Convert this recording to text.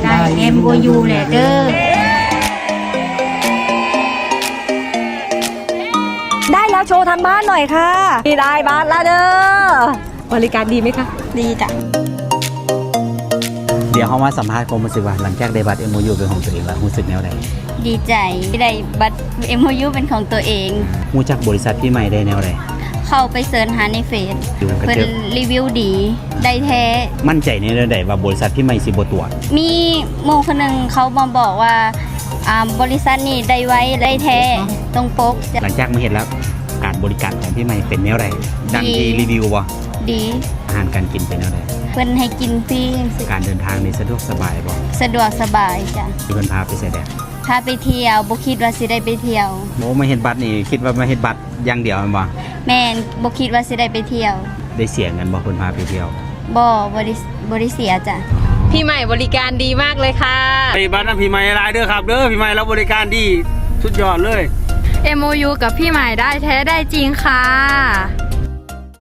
ໄດ້ ເອັມໂອຢູ ແລ້ວເດີ. ໄດ້ແລ້ວ ໂຊທາງບ້ານໜ້ອຍຄ່ະ. ນີ້ໄດ້ບັດລະເດີ. ບໍລິການດີໄໝຄະ? ດີຈ້ະ. ດຽວເຮົາມາສຳພາດຄວາມຮູ້ສຶກວ່າ ຫຼັງຈາກໄດ້ບັດເອັມໂອຢູເປັນຂອງຕົວເອງແລ້ວ ຮູ້ສຶກແນວໃດ? ດີໃຈທີ່ໄດ້ບັດເອັມໂອຢູເປັນຂອງຕົວເອງ. ຮູ້ຈັກບໍລິສັດພີ່ໃໝ່ໄດ້ແນວໃດ? ເຂົ້າໄປເສີດຫາໃນເຟສ ເພິ່ນຣີວິວດີ ໄດ້ແທ້. ໝັ້ນໃຈໃນແນວໃດວ່າບໍລິສັດພີ່ໃໝ່ຊິບໍ່ຕົວະ? ມີໝູ່ຄົນໜຶ່ງເຂົາມາບອກວ່າ ອ່າ ບໍລິສັດນີ້ໄດ້ໄວ ໄດ້ແທ້ ຕົງປົກ. ຫຼັງຈາກມາເຮັດແລ້ວ ການບໍລິການຂອງພີ່ໃໝ່ເປັນແນວໃດ? ດັ່ງທີ່ຣີວິວບໍ່? ດີ. ອາຫານການກິນເປັນແນວໃດ? ເພິ່ນໃຫ້ກິນຟຣີ. ການເດີນທາງນີ້ສະດວກສະບາຍບໍ່? ສະດວກສະບາຍຈ້ະ. ເພິ່ນພາໄປໃສແດ່? ພາໄປທ່ຽວ ບໍ່ຄິດວ່າຊິໄດ້ໄປທ່ຽວ. ໂອ້ ມາເຮັດບັດນີ້ ຄິດວ່າມາເຮັດບັດຢ່າງດຽວແມ່ນບໍ່? ແມ່ນ ບໍ່ຄິດວ່າຊິໄດ້ໄປທ່ຽວ. ໄດ້ເສຍເງິນບໍ່ ເພິ່ນພາໄປທ່ຽວ? ບໍ່ ບໍ່ໄດ້ ບໍ່ໄດ້ເສຍຈ້ະ. ພີ່ໃໝ່ບໍລິການດີມາກເລີຍຄ່ະ. ໄປບັດນຳພີ່ໃໝ່ຫຼາຍເດີຄັບເດີ ພີ່ໃໝ່ລາວບໍລິການດີ ສຸດຍອດເລີຍ. ເອັມໂອຢູກັບພີ່ໃໝ່ໄດ້ແທ້ໄດ້ຈິງຄ່ະ.